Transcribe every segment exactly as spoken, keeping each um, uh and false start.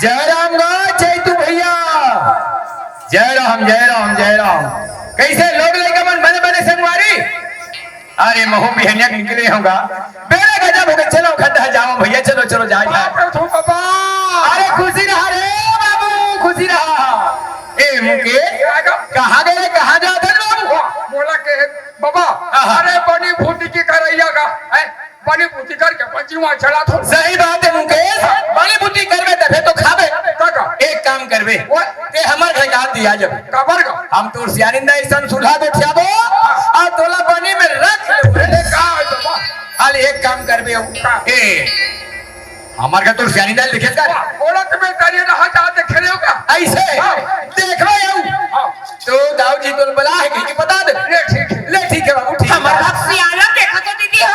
जय राम गा, जय तू भैया। जय राम, जय राम, जय राम। कइसे लोग लइका मन बने बने संगवारी? अरे महूं बिहनिया निकले हंव गा। बेरा गजब होगे, चलो खड्डा जावव भैया, चलो चलो जाय जाय। बाप रे, थू बाबा। अरे खुशी रहा रे बाबू, खुशी रहा। ए मुकेश, का गा? कहाँ गए रे, कहाँ जात हस बाबू? वाह, मोला के बाबा, आहा। अरे बनी भूती के करइया गा, हैं? बनी भूती करके अपन जीवन चलाथंव। सही बात हे मुकेश, बनी भूती करबे तभे तो खाबे। का गा? एक काम करबे, ओए। तें हमर घर गा आ जा। काबर गा? हम तोर सियानिन ला अइसन सुलहा गोठियाबो, अउ तोला बनी में रख लेबो। अरे का हे बाबा? अरे एक काम करबे, का? ए, हमर घर तोर सियानिन ला देखे हस का? वाह, ओला तो मैं तरिया नहा जात देखे रहेंव का? अइसे? हाँ। देखबे अउ। हाँ। तो दाऊ जी तोला बलाय हे कहिके बता दे। ले ठीक हे। ले ठीक हे बाबू, ठीक हे। हमर घर सियान ला देखा तो दीदी हो।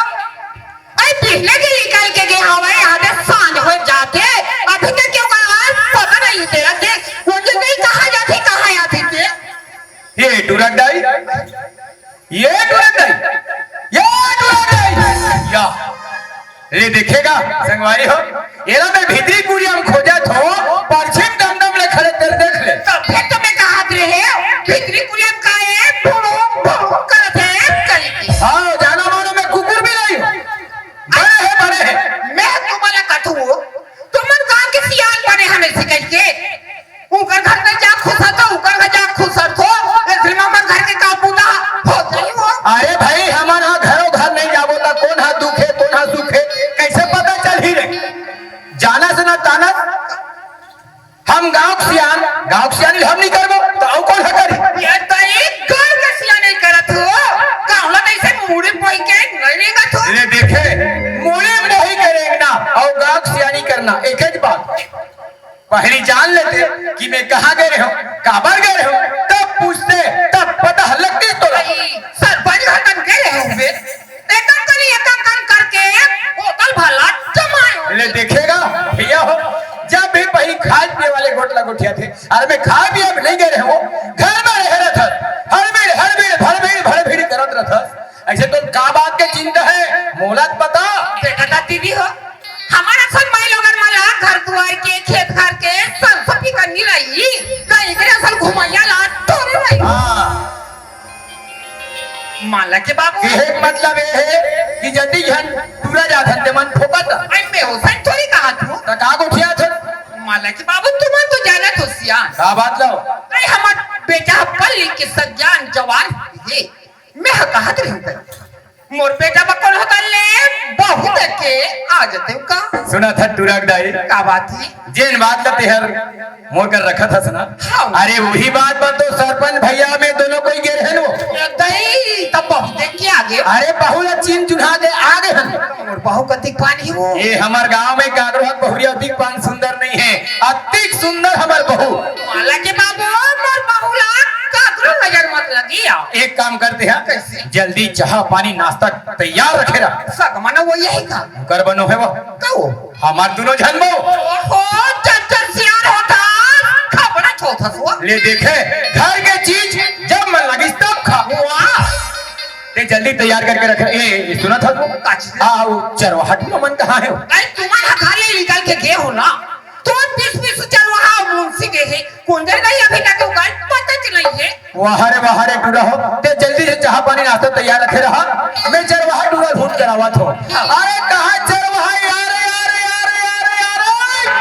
अरे पहले के निकल के गे हवय, आधे सांझ हो जात हे। अभी तक क्यों का आज पता नहीं तेला। देख, वो जो नहीं कहाँ जाथे, कहाँ आथे ते। ए टूरा के दाई, ए टूरा के दाई, ए टूरा के दाई। या, ए देखे गा, संगवारी हो, एला मैं भीतरी कुरिया म खोजत हंव, परछी म डमडम ले खड़े कर देख ले। तभे तो मैं कहत रहेंव, भीतरी कुरिया म का ए भुड़ुक भुड़ुक करत हे, कहिके। हाँ, जानो मानो मैं कुकुर भी नहीं हंव। बड़े हे, बड़े हे। मैं तुम्हला कथंव, तुमन गांव के सियान बने हव अइसे कहिके। उंकर घर नइ जा खुसरथो, उंकर घर जा खुसरथो, ए फिर हमर घर के का बूता होथे वो। अरे भाई, हमन ह घरो घर नइ जाबो त कोन ह दुखे, कोन ह सुखे, कइसे पता चलही रे? जानस न तानस, हम गांव के सियान, गांव के सियानी हम नइ करबो, त अउ कोन ह करही? ए तई गांव के सियानी करत हो, गांव ला तइसे मुड़ी बोई के नइ रेंगत हो। ले देखे, मुड़ी बोई के रेंगना अउ गांव के सियानी करना एकेच बात। पहिली जान लेते कि मैं कहाँ गए रहेंव, काबर गए रहेंव, तब पूछते, तब पता लगतिस तोला। भाई, सरपंच घर तक गए रहेंव बे। एकदम कनी एकदम कन करके होटल भला जमायो। ले देखे गा भैया हो, जब भी पहिली खाय पिये वाले गोठ ला गोठियाथे, अरे मैं खाय पिये बर नइ गए रहेंव, घर में रहे रथस, हड़बीड़, हड़बीड़, भड़बीड़, भड़बीड़ करत रथस। अइसे तोर का बात के चिंता हे, मोला त बता। बेटा दा दीदी हो, हमर असन माईलोगन मन ला घर दुवार के, खेत खार के संसपी करनी रही, का एकरे असन घुमइया ला थोरे रही। हाँ। माला के बाबू। कहे के मतलब ए हे कि जतिक झन टूरा जाथन ते मन फोकट। अरे मैं ओसन थोरी कहत हंव। त का गोठियाथन? माला के बाबू तुमन तो जानत हो सियान। का बात लो? अरे हमर बेटा पढ़ लिख के सज्ञान जवान हे। मैं ह कहत रहेंव त मोर बेटा बर कोनो होता ले बहू देख के आ जातेंव का? सुनत हस टूरा के दाई? का बात हे? जेन बात ला तेहर मोर कर रखत हस ना। हाँ। अरे उही बात बर तो सरपंच भैया मैं दोनों कोई गे रहेन वो। ए दई, त बहू देख के आ गे। अरे बहू ला चिन्ह चुन्हा के आ गे हन। मोर बहू कतिक पान हे वो। ए हमर गांव में काकरो हक बहुरिया अतिक पान सुंदर नइ हे। अतिक सुंदर हमर बहू। माला के बाबू, मोर बहू ला काकरो नजर मत लगिया। एक काम करते हैं, कइसे? जल्दी चाहा पानी नास्ता तैयार रखे रह। सगमन वो यही का? ओकर बनो हे वो। का वो? हमर दुनों झन बो। ओहो, चच्चर सियान होथस, खपड़ा छोथस वो। ले देखे, घर के चीज जब मन लगिस तब खा। वाह। ते जल्दी तैयार करके रखे। ए, ए, सुनत हस वो? का चीज? आ, वो चरवाहा टूरा मन कहाँ हे वो? अरे, तुमन ह घर ले निकल के गे हो ना। तोर पीस पीस चरवाहा मुंशी गे हे, कोन जर गे हे अभी तक ओकर पता च नइ हे। वाह रे, वाह रे टूरा हो, ते जल्दी से चाहा पानी नास्ता तैयार रखे रहा, मैं चरवाहा टूरा ढूंढ कर आवत हंव। अरे कहाँ चरवाहा यार, यार, यार, यार, यार।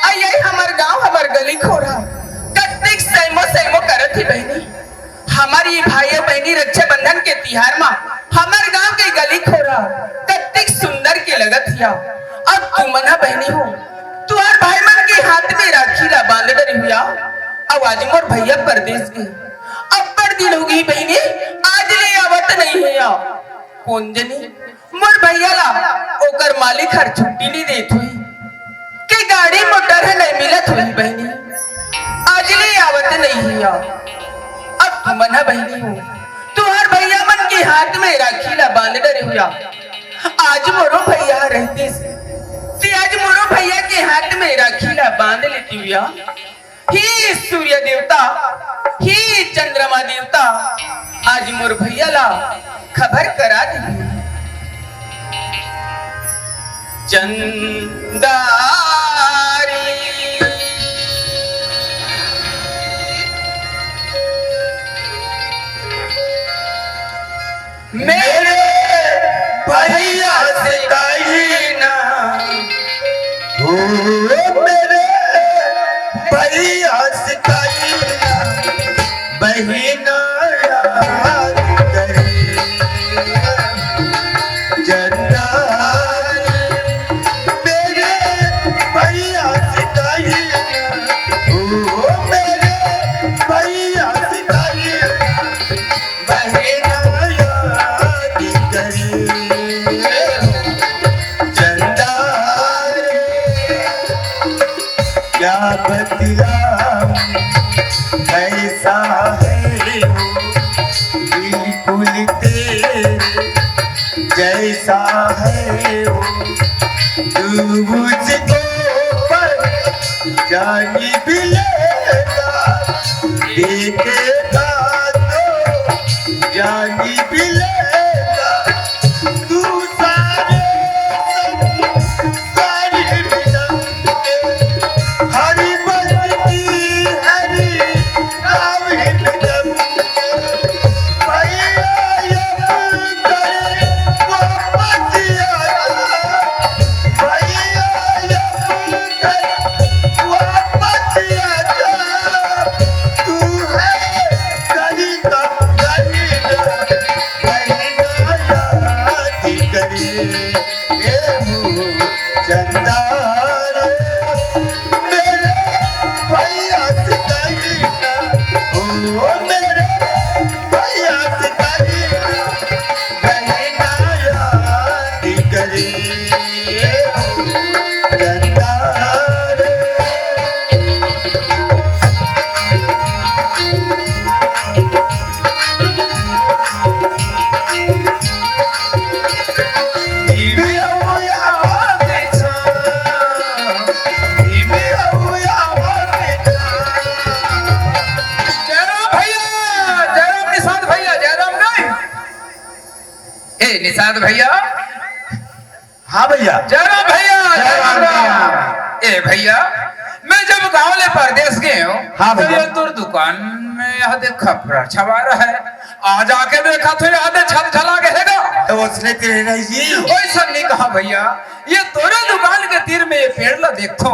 अई, अई, हमर गांव, हमर गली खोरा। हमर ये भाई अउ बहिनी रक्षाबंधन के तिहार म हमर गांव के गली खोरा कतिक सुंदर के लगत हिया। अब तुमन ह बहिनी हो, तुहर भाई मन के हाथ में राखी ला बांध डरे हुआ। अब आज मोर भैया परदेस गे, अब्बड़ दिन हो गई बहिनी, आज ले आवत नहीं हुआ। कोन जनी मोर भैया ला ओकर मालिक हर छुट्टी नइ देत होही, के गाड़ी मोटर ह नइ मिलत होही बहिनी, आज ले आवत नइ हिया। अब तुमन ह बहिनी हो, तुहर भैया मन के हाथ में राखी ला बांध डरे हुआ। आज मोरो भैया ह रहतिस, ते आज मोरो भैया के हाथ में राखी ला बांध लेती हुआ। हे सूर्य देवता, हे चंद्रमा देवता, आज मोर भैया ला खबर करा दे। चंदारी मेरे भैया से कही ना, ओ मेरे भैया से कही ना, बहिना याद करे। चंदा मेरे भैया से कही ना, ओ मेरे भैया से कही ना, बहिना याद करे। चंदा रे, क्या बतलाऊं, कैसा है वो, बिल्कुल तेरे जैसा है वो। तू मुझको पर जानी भी लेगा, देखेगा तो जानी भी लेगा। तू सारे संसार में हरी बस्ती हरी गाँव में भैया ये जयराम भैया, जयराम निषाद भैया, जयराम नहीं। ए निषाद भैया। हाँ भैया। जयराम भैया, जयराम राम। ए भैया, मैं जब गांव ले परदेस गे हूँ, हाँ तो भैया। ये तोर दुकान में यह देख खपरा छवा रहा है। आज आके देखा तो यह दे छत ढला गे हे गा। तो उसने तेरे नहीं जी। ओइसन नहीं कहा भैया, ये तोरे दुकान के तीर में ये पेड़ ला देखो।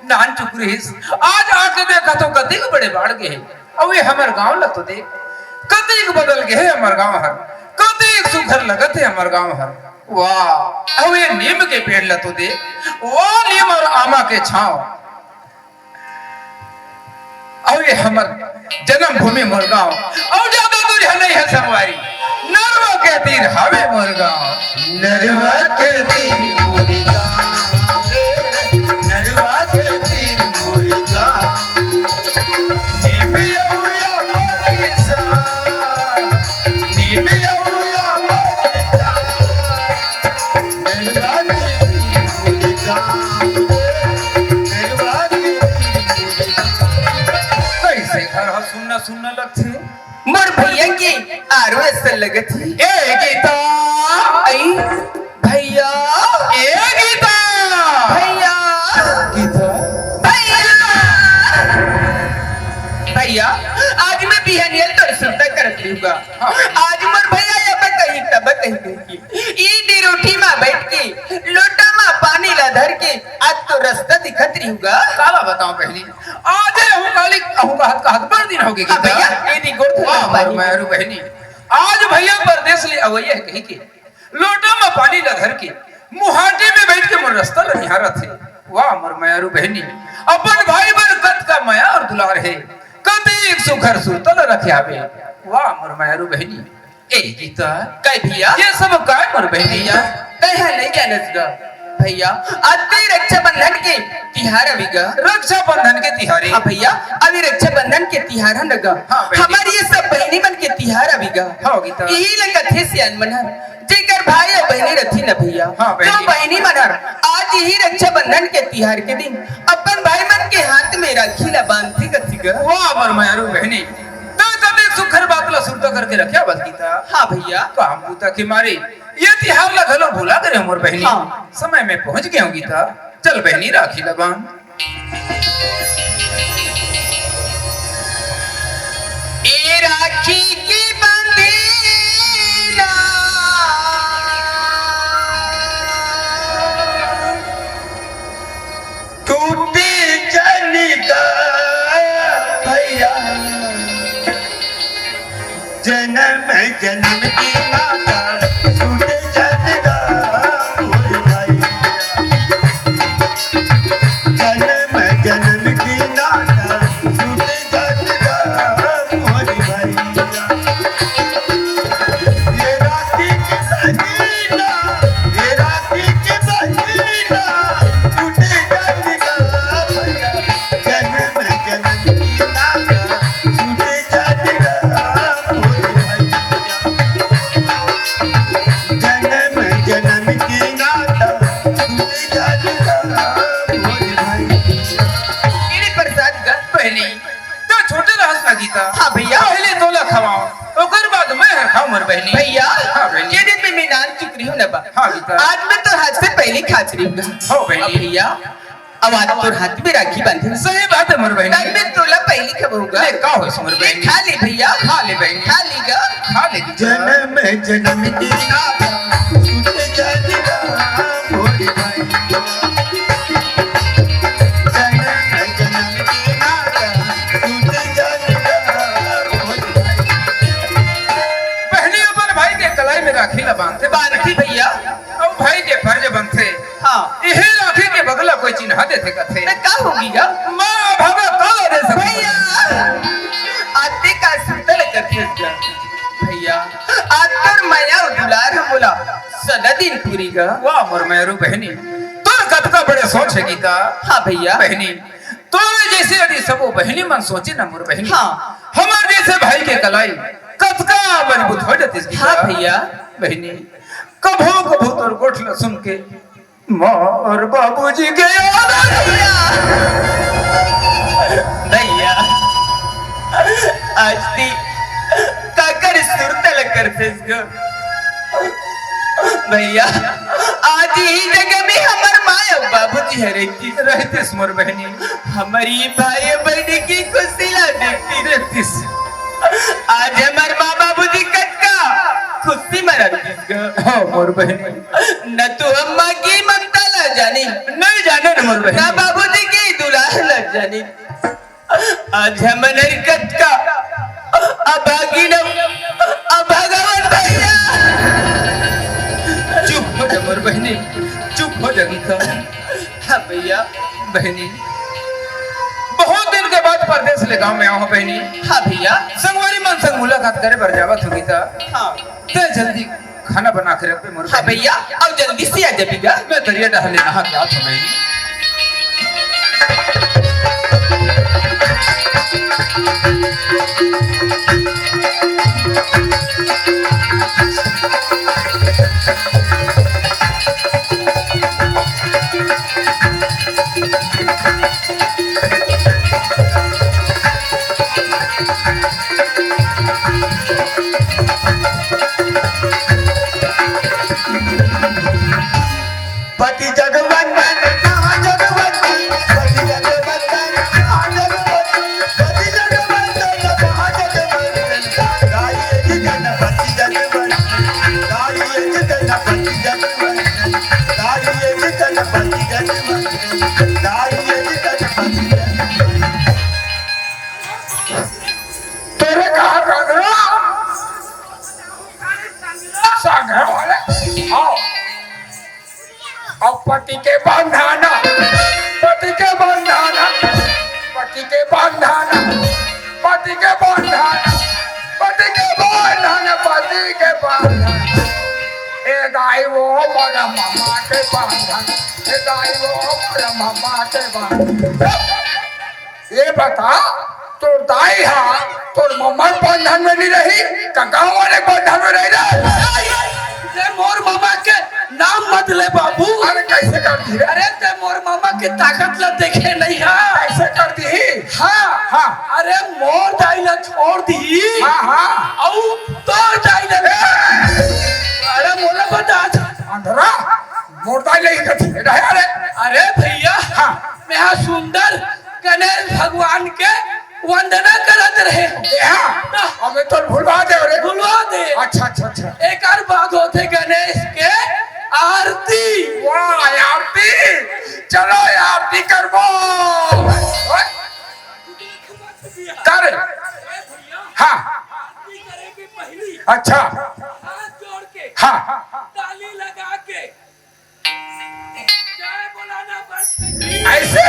नान चुक रहिस, आज आके देखा तो कतिक बड़े बाढ़ गे हे। अउ ये हमर गांव ला तो देख, कतिक बदल गे हे हमर गांव हर, कतिक सुघर लगत हे हमर गांव हर। वाह, अउ ये नीम के पेड़ ला तो देख, वाह नीम अउ आमा के छांव। अउ ये हमर जन्मभूमि मोर गांव, अउ जादा दूरिहा नइ हे संगवारी, नरवा के तीर हवे मोर गांव। नरवा के तीर मोर गांव रे, नरवा के तीर मोर गांव। निमिया उया मोर गांव, निमिया उया मोर गांव। कइसे घर ह सुन्ना सुन्ना लगथे? मोर भैया के आरो असन लगत हे। ए गीता! अई, भैया! ए गीता! भैया! गीता! भैया! भैया, आज मैं बिहनिया तोर सुरता करत रहिहूं गा। हाँ। आज मोर भैया ये बताही तब कही गई। ई डिरोठी मा बइठ के, लोटा मा पानी धर के आज तो रास्ता दिखत रहिहू गा। काला बताओ बहिनी, आज अहूँ काली, अहूँ कहत कहत बड़ दिन होगे हाँ गीता। भैया, ये दी गोड़ धर वाह, ला मोर पानी। मयारू बहिनी, आज भैया परदेस ले अवइया हे कहिके लोटा म पानी ल धर के मुहाटी में बइठ के मोर रास्ता ल निहारत हे। वाह, मोर मयारू बहिनी, अपन भाई बर कतका मया अउ दुलार हे, कतेक सुघर सुरता ल रखे हावे। वाह, मोर मयारू बहिनी, ए गीता, काय भैया? ये सब काय मोर बहिनी? भैया, तैं ह नइ जानस गा। भैया, अभी रक्षाबंधन के तिहार अभी गा। रक्षाबंधन के तिहार हे? हाँ भैया, अभी रक्षाबंधन के तिहार हे न गा। हाँ बहिनी। हमर ये सब बहिनी मन के तिहार अभी गा। हाँ गीता। इही ल कथे सियान मन ह, जेकर भाई अउ बहिनी रथी न भैया। हाँ बहिनी। तो बहिनी मन ह आज इही रक्षाबंधन के तिहार के दिन अपन भाई मन के हाथ में राखी ला बांधथे कथे गा। वाह, मोर मयारू बहिनी, तैं कतेक सुघर बात ला सुरता करके रखे हवस गीता। हाँ भैया। काम बूता के मारे ये तिहार ला घलो भुला गे रहेंव मोर बहिनी। हाँ। समय में पहुँच गेंव गीता। चल बहिनी, राखी ला बांध। ए राखी के बंधे ना टूटे झन गा भैया, जनम जनम के नाता टूटे झन गा मोर भैया। जनम जनम के नाता टूटे झन गा मोर भैया। ये राखी के बंधे ना, ये राखी के बंधे ना, टूटे झन गा भैया। जनम जनम के नाता टूटे झन गा मोर भैया। जनम जनम के नाता टूटे झन गा मोर भैया। ए रे प्रसाद गा बहिनी, तैं छोटे रहस ना गीता। हाँ भैया। पहले तोला खवाओं, ओकर बाद मैं हर खाऊं मोर बहिनी। भैया, हाँ बहिनी। ये दिन में मैं नान चुक रहिहूँ ना बा। हाँ गीता। आज मैं तोर हाथ से पहले खात रहिहूँ। हाँ बहिनी। हाँ भैया, अब आज तोर हाथ में राखी बांधे। सही बात हे मोर बहिनी। तब मैं तोला पहले खवाहूँ गा। ले, का होइस मोर बहिनी? खा ले भैया। खा ले बहिनी। खा ले गा। खा ले गीता। जनम जनम के नाता टूटे झन गा मोर भैया। बहिनी अपन भाई के कलाई में राखी ला बांधथे। बांधथे भैया। अउ भाई के फर्ज बनथे। हाँ। इही राखी के बदला कोई चिन्हा देथे कथे। त का होही गा? माँ अभागा काला दे सकथे। भैया, अतेक सुरता ल करथस गा। भैया, आज तोर मया अउ दुलार ह मोला सदा दिन पूरही गा। वाह मोर मयारू बहिनी, तोर कतका बड़े सोच हे गीता। हाँ भैया। बहिनी, तोरे जइसे यदि सबो बहिनी मन सोचे ना मोर बहिनी, हाँ। हमर जइसे भाई के कलाई कतका मजबूत हो जातिस गीता। हाँ भैया। बहिनी, कभू कभू तोर गोठ ल सुन के मोर बाबूजी के याद आ जाथे। भैया, आज तैं काकर सुरता ल करथस गा? भैया, आज इही जगह में हमर माँ अउ बाबूजी ह रहितिस। रहितिस मोर बहिनी। हमर भाई बहिनी के खुशी ला देखतिस। देखतिस। आज हमर माँ बाबूजी कतका खुशी म रहितिस गा। हाँ मोर बहिनी। न तो हम माँ के ममता ला जानिन। नइ जानन मोर बहिनी। न बाबूजी के दुलार ला जानिन। आज हमन हर कतका अभागिन अभागावन भैया। चुप हो जा मोर बहिनी, चुप हो जा गीता। हाँ भैया। बहिनी, बहुत दिन के बाद परदेस ले गांव में आए हंव बहिनी। हाँ भैया। संगवारी मन संग मुलाकात करे बर जावत हंव गीता। हाँ। तैं जल्दी खाना बना के रखबे मोर हाँ बहिनी। भैया, अउ जल्दी से आ जाबे गा। मैं तरिया डहर ले नहा के आत हंव बहिनी। पति जगवंदन, महा जगवंदन, पति जगवंदन, महा जगवंदन, पति जगवंदन, महा जगवंदन, गाइए जी गणपति जगवंदन, गाइए जी गणपति जगवंदन, गाइए जी गणपति आओ। अब पति के बंधन, पति के बंधन, पति के बंधन, पति के बंधन, पति के बंधन, पति के बंधन। ए दाई वो मोर ममा के बंधन, ए दाई वो मोर ममा के बंधन। ये बता, तोर दाई हा तोर मम्मा के बंधन में नहीं रही, का गाँव वाले के बंधन में रही रे? ते मोर ममा के नाम मत ले बाबू। अरे कैसे कर दी रे? अरे ते मोर ममा के ताकत ला देखे नहीं हा। कैसे कर दी? हाँ। हाँ। अरे मोर दाई ला छोड़ दी। हाँ, हाँ। अउ तोर दाई ला। ए! अरे मोला बता। अंधरा, मोर दाई ला ही कथी? ए, नहीं, अरे। अरे भैया, हाँ। मैं हा सुंदर गणेश भगवान के वंदना करत रहे। ए, हाँ। हाँ। अबे तो भुलवा दे रे। भुलवा दे। अच्छा, अच्छा, अच्छा। एकर बाद होथे गणेश के आरती। वाह, आरती। चलो, आरती करबो। ओए। कर। हाँ। आरती करे के पहली अच्छा। हाथ जोड़ के हाँ। ताली लगा के जय बोलाना बंद कर दे। ऐसे?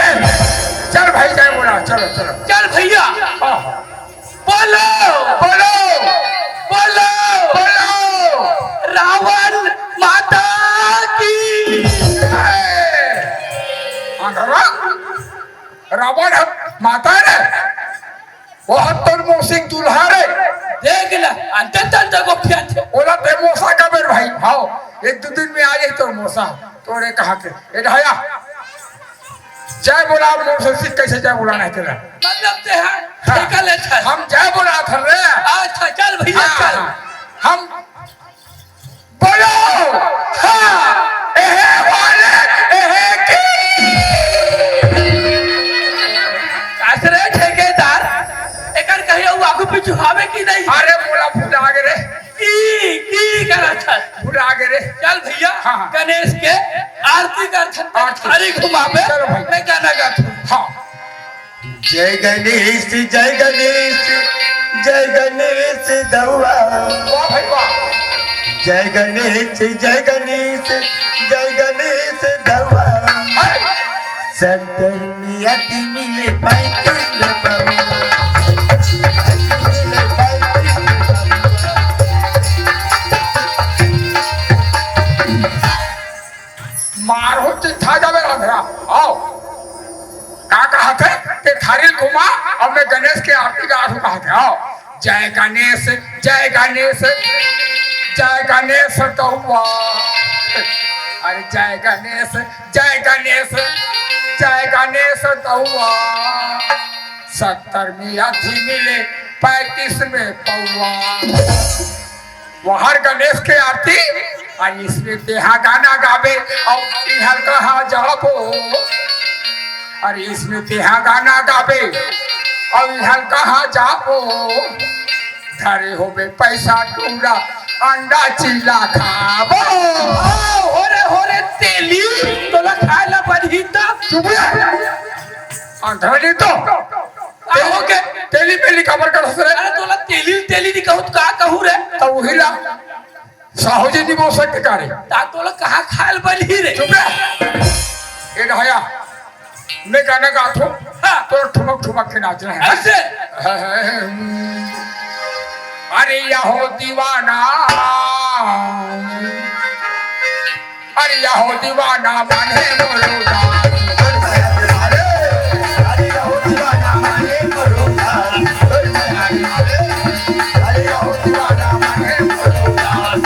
चल भाई, जय बोला, चलो, चलो। चल भैया। हाँ। बोलो, बोलो, बोलो, बोलो। रावण माता की। ए, अंधरा, रावण ह माता रे। वो ह तोर मौसी के दूल्हा रे। देख ले, अंते तंते गोठियाथे। ओला ते मौसा कबे रे भाई? हाँ, एक दो दिन में आ जाई तोर मौसा। तोरे कहा के? ए ढाया, जय बोला, मौसा से कैसे जय बोलाना है तेरा? मतलब ते है, हाँ। ठेका ले चल। हम जय बोला था रे। अच्छा, चल भैया, हाँ, चल। हाँ। हम बोलो, हाँ, एहे वाले, एहे की। का रे ठेकेदार, एकर कहियो आगू पीछू हावे कि नहीं? अरे मोला भुला गे रे। की, की करत हस? भुला गे रे। चल भैया, हाँ, हाँ। गणेश के आरती करथन, आरती। थारी घुमाबे, चलो भाई। मैं गाना गाथूं। हाँ। जय गणेश, जय गणेश, जय गणेश दौआ। वाह भाई वाह। जय गणेश, जय गणेश, जय गणेश दौआ। हाय। सत्तर में अति मिले पैंतीस में पौआ। अति मिले पैंतीस में पौआ। मारहूं चिट्ठा जाबे राधरा। आओ। का कहत हे? ते थारी घुमा, अब मैं गणेश के आरती गाथूं कहत हे। आओ। जय गणेश, जय गणेश, जय गणेश दौआ। अरे जय गणेश, जय गणेश, जय गणेश दौआ। सत्तर में अति मिले पैंतीस में पौआ। वहर गणेश के आरती, अउ इसमें तेहा गाना गाबे, अउ इहर कहाँ जाबो, अउ इसमें तेहा गाना गाबे, अउ इहर कहाँ जाबो, धरे होबे पैसा टूरा, अंडा चीला खाबो। आ, हो रे, हो रे, तेली, तोला खाए ला बनही त। चुप रे। अंधरा नहीं तो। का हो गे? तेली मेली काबर करत हस रे? अरे तोला तेली, तेली नहीं कहूं त का कहूं रे? त उही ला साहू जी नहीं बोल सकते का रे? त तोला कहाँ खाए ल बनही रे? चुप रे। ए ढाया, मैं गाना गाथूं, हाँ। तो ठुमक ठुमक के नाचना है। ऐसे? अरे या हो दीवाना, अरे या हो दीवाना माने मोरो दास। अरे या हो दीवाना माने मोरो दास। अरे या हो दीवाना माने मोरो दास।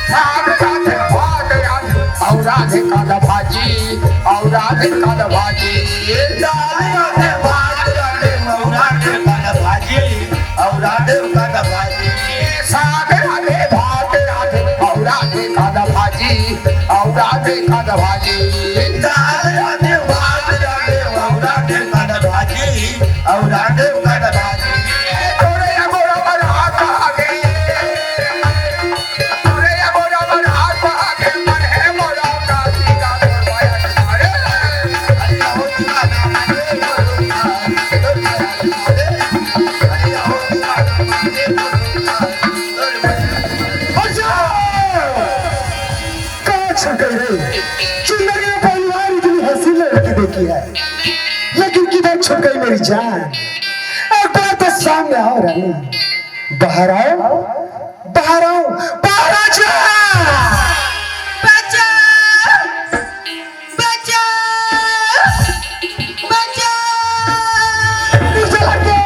साग साथे भात रांध, अउ रांधे कांदा भाजी, अउ रांधे कांदा भाजी। दाल रांधे, भात रांधे, अउ रांधे कांदा भाजी, अउ रांधे कांदा भाजी। साग रांधे, भात रांधे, अउ रांधे कांदा भाजी, अउ रांधे कांदा भाजी। दाल रांधे, भात रांधे, अउ रांधे कांदा भाजी, अउ रांधे कांदा भाजी। छुप गई मेरी जान। एक बार तो सामने आओ रानी, बाहर आओ, बाहर आओ, बाहर आ जा। बचाओ, बचाओ, बचाओ। पीछे हट के।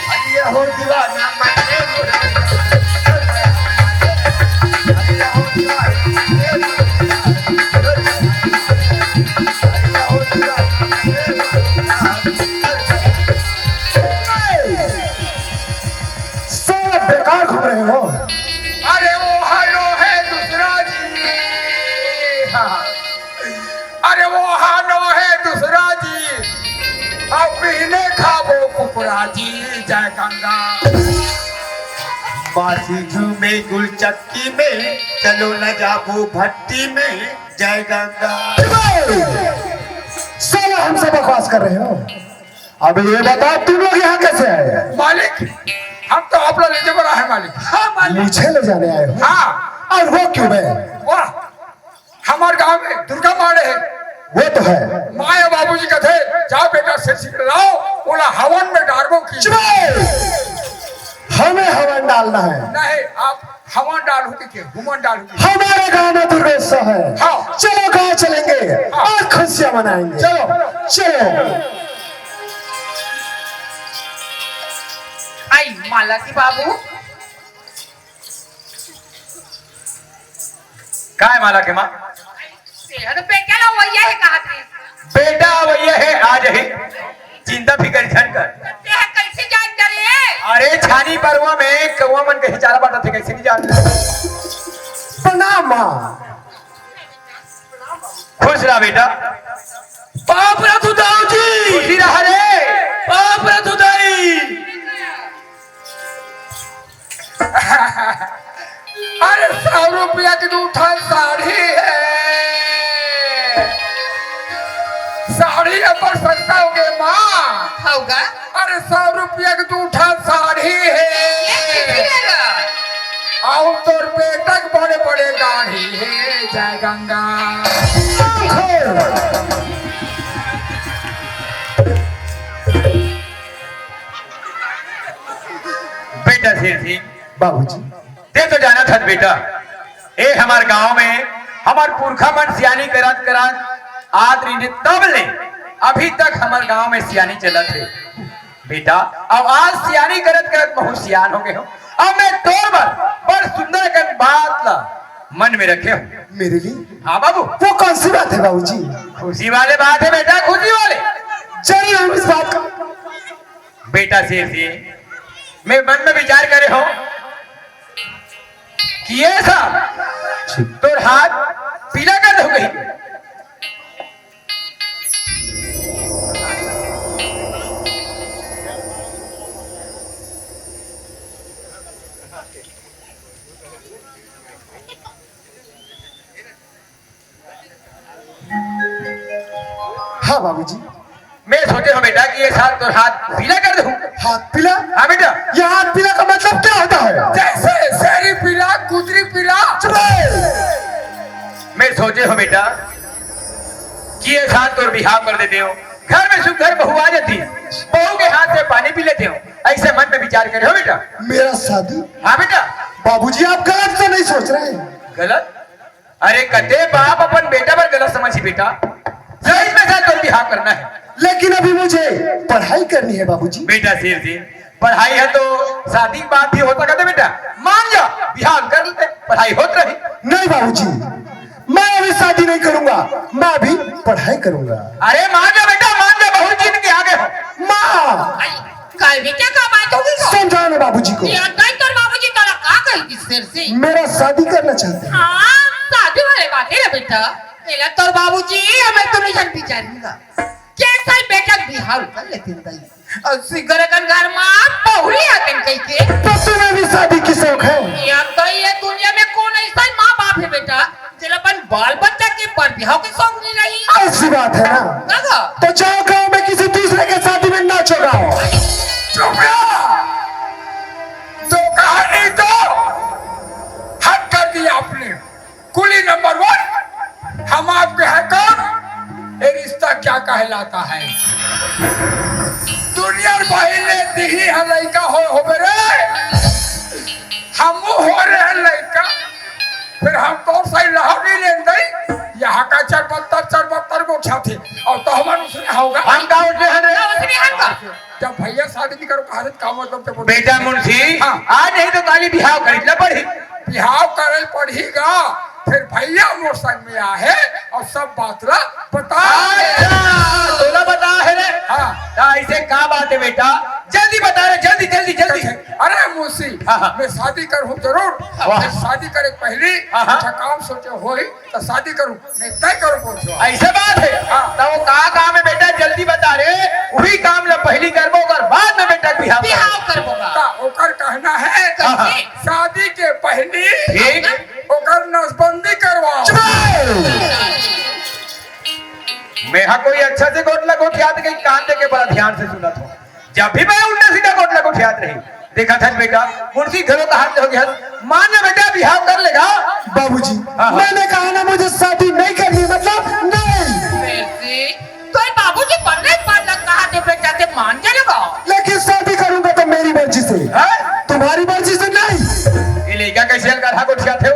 अरे हो दीवाना, मैं साला बेकार घूम रहे हो। अरे वो हालो है दूसरा जी। हाँ। अरे वो हालो है दूसरा जी। अब पीने खाबो कुकुरा जी। जय गंगा। बासी घूमे गुलचक्की में, चलो न जाबो भट्टी में। जय गंगा। साला हमसे बकवास कर रहे हो। अब ये बताओ, तुम लोग यहाँ कैसे आए? मालिक, हम तो आप लोग ले जाने आए हैं, मालिक। हाँ, मालिक। मुझे ले जाने आए हो? हाँ। और वो क्यों है? वाह, हमारे गांव में दुर्गा माँ है। वो तो है। माँ या बाबूजी कहते, "जाओ बेटा, सेठ जी के लाओ, ओला हवन में डालबो की।" चुप! हमें हवन डालना है। नहीं, आप हवन डालू की के, हुमन डालू की। हमारे गांव में दुर्गोत्सव है। हाँ। चलो, गांव चलेंगे हाँ। और खुशियां मनाएंगे। चलो। चलो। आई माला के बाबू। काय माला के माँ? तेहा तो बेटा ला वही है कहा थे। बेटा वही है, आ जाही। चिंता फिकर झन कर। तेहा कैसे जान डरे? अरे छानी परवा में कौवा मन के चारा बांटत हे, कैसे नहीं जान? प्रणाम माँ। खुश रहा बेटा। पाँव परत हँव दाऊ जी। खुशी रहा रे। पाँव परत हँव दाई। अरे, सौ रुपया के दू ठन साड़ी हे। साड़ी अब्बड़ सस्ता होगे माँ। होगा? अरे, सौ रुपया के दू ठन साड़ी हे। ये कितनी लेगा? अउ तोर बेटा के बड़े बड़े दाढ़ी हे। जय गंगा। बेटा शेर सिंह, बाबूजी। तें तो जानत हस बेटा, ए हमर गांव में हमर पुरखा मन सियानी करत करत आत रहिन हे, तब ले अभी तक हमर गांव में सियानी चलत हे बेटा। अब आज सियानी करत करत महूं सियान हो गे हंव। अब मैं तोर बर बड़ सुंदर अकन बात ला मन में रखे हंव। मेरे लिए? हाँ बाबू। वो कौन सी बात है बाबूजी? खुशी वाले बात है बेटा, खुशी वाले। जरूर हम इस बात का बेटा शेर सिंह, मैं मन में विचार करे हंव कि ये सब तोर हाथ पीला कर दो कहीं। हाँ बाबूजी। मैं सोचे हंव बेटा कि ये साल तोर हाथ पीला कर दूं। हाथ पीला? हाँ बेटा। ये हाथ पीला का मतलब क्या होता है? जैसे शेरी पीला, कुतरी पीला। चुप रहे। मैं सोचे हंव बेटा कि ये साल तोर बिहाव कर देते हंव, घर में सुघर बहू आ जाती, बहू के हाथ से पानी पी लेते हंव, ऐसे मन में विचार करे हंव बेटा। मेरा शादी? हाँ बेटा। बाबूजी, आप गलत तो नहीं सोच रहे हैं? गलत? अरे कते बाप अपन बेटा बर गलत समझही बेटा, सही में शायद तोर बिहाव करना है। लेकिन अभी मुझे पढ़ाई करनी है बाबूजी। बेटा शेर सिंह, पढ़ाई है तो शादी के बाद भी हो सकत हे बेटा, मान जा बिहाव कर लेते, पढ़ाई होत रही। नहीं बाबूजी, मैं अभी शादी नहीं करूंगा, मैं अभी पढ़ाई करूंगा। अरे मान जा बेटा, मान जा, बहुत जिद के आगे हो। माँ! आई, कल भी क्या का बात होगी तो? समझाओ ना बाबूजी को। ये अद्वैत तोर बाबूजी तोला का कही थी शेर सिंह? मेरा शादी करना चाहते हैं। हाँ, शादी वाले बात है ना बेटा। मेरा तोर बाबूजी, मैं दोनों जन बिचारूंगा। कैसा ही बेटा बिहाव कर लेते हैं दाई। अउ सुघर अकन घर मा बहुरी आकन कहिके। तो तुम्हें भी शादी की शौक है? या तो ये दुनिया में कौन ऐसा माँ बाप है बेटा, जेला अपन बाल बच्चा के बर बिहाव के शौक नहीं रही। ऐसी बात है ना? ना गा? तो जाओ गांव में किसी दूसरे के शादी में नाचो गाओ। चुप रहो। तो कहानी तो हद कर दी आपने। कुली नंबर वन, हम आपके हैं कौन? ये रिश्ता क्या कहलाता है? दुनिया बहिन ले दिही है लइका हो, होबे रे। हमू हो रहे हैं लइका, फिर हम तो सही लहर नहीं लेन दई। यहाँ का चरबत्तर, चरबत्तर गोठियाथे, और तो हमार उसने होगा। हम का उठे हैं रे? उसने हन का? जब भैया शादी नहीं करो, कहा थे, का मतलब जब बेटा मुंशी, हाँ। आज नहीं तो काली बिहाव कर ले पड़ी। बिहाव करे पड़ेगा, फिर भैया मोर संग में आ है और सब बात ला बता दे। अच्छा, तोला बता है रे। हाँ। ता ऐसे का बात है बेटा? जल्दी बता रे, जल्दी, जल्दी, जल्दी। अरे मुंशी, हाँ, हाँ। मैं शादी करूँ जरूर। वाह। मैं शादी करे पहली हाँ, हाँ। अच्छा काम सोचे होई तो शादी करूँ, नहीं तय करूँ बोल दो। ऐसे बात है? हाँ। तो वो का काम है बेटा, जल्दी बता रे। वही काम ला पहली करबो, ओकर बाद में बेटा बिहाव करबो। बिहाव करबो का? का ओकर कहना है हाँ, हाँ। शादी के पहली ठीक। ओकर नसबंदी करवाओ। चुप! मैं हा कोई अच्छा से गोठ ला गोठियात कहीं कान दे के बड़ा ध्यान से सुनत हो। जब भी मैं उल्टा सीधा गोठ ला गोठियात रही, देखा था बेटा, मुंशी घरों का हाथ हो गया। मान ले बेटा, बिहाव कर लेगा। बाबूजी, हाँ, हाँ। मैंने कहा ना मुझे शादी नहीं करनी, मतलब नहीं। बेटी, तो ये बाबूजी बनने के बाद लग कहा थे बेटा ते मान जाएगा। लेकिन शादी करूंगा तो मेरी मर्जी से, हाँ? तुम्हारी मर्जी से नहीं। ये लइका कैसे हल्का रहा गोठियात हो?